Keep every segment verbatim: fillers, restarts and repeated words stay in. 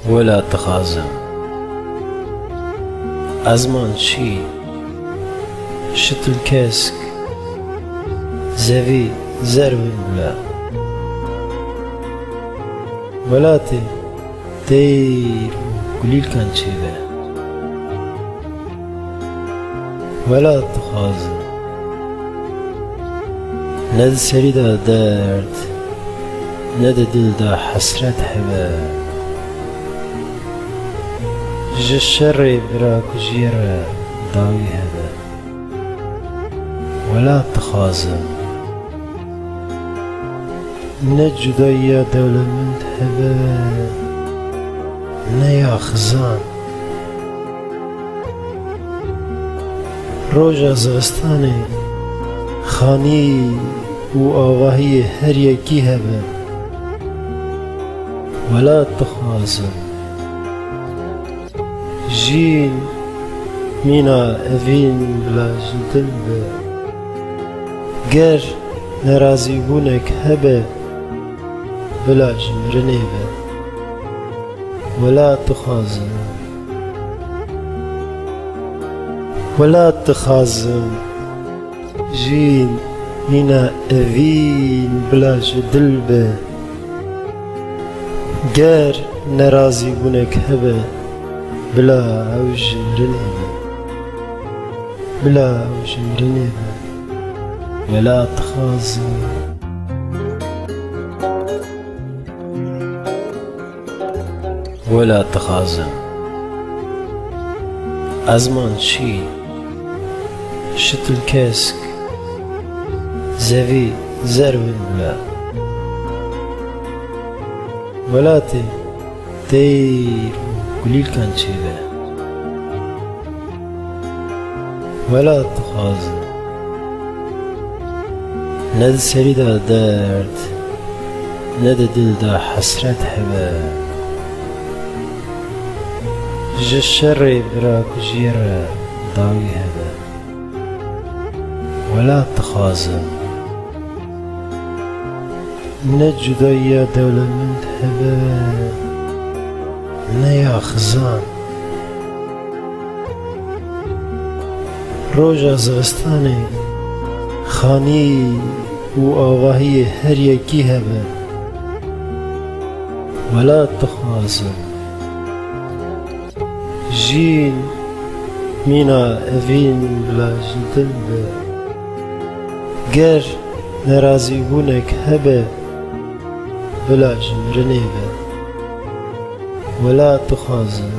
Welat dixwazim. Ezman çî, şitil kesk, zevî zerwin bile. Welatê teyr û kulîlkan çêbe. Welat dixwazim. Ne di serî de derd, ne di dil de hesret hebe. Ji şerê birakujiyê re dawî hebe. Welat dixwazim. Ne cudayiya dewlemend hebe, ne ya xizan. Roja zivistanê xanî û avahiyê her yekî hebe. Welat dixwazim. Jîn mîna evîn bila ji dil be. Ger nerazîbûnek hebe, bila ji mirinê be. Welat dixwazim. Welat dixwazim. Jîn mîna evîn bila ji dil be. Ger nerazîbûnek hebe, bila ew ji mirinê be. Bila ew ji mirinê be. Welat dixwazim. Welat dixwazim. Ezman çî, şitil kesk, zevî zerwin bile. Welatê teyr û kulîlkan çêbe. Welat dixwazim. Ne di serî de derd, ne di dil de hesret hebe. Ji şerê birakujiyê re dawî hebe. Welat dixwazim. Ne cudayiya dewlemend hebe, ne ya xizan. Roja zivistanê xanî û avahiyê her yekî hebe. Welat dixwazim. Jîn mîna evîn bila ji dil be. Ger nerazîbûnek hebe, bila ji mirinê be. Welat dixwazim.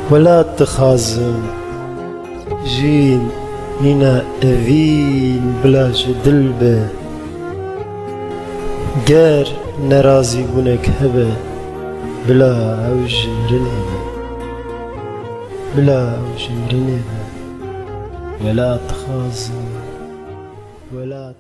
Welat dixwazim. Jîn mîna evîn bila ji dil be. Ger nerazîbûnek hebe, bila ew ji mirinê be. Bila ew ji mirinê be. Welat dixwazim. Welat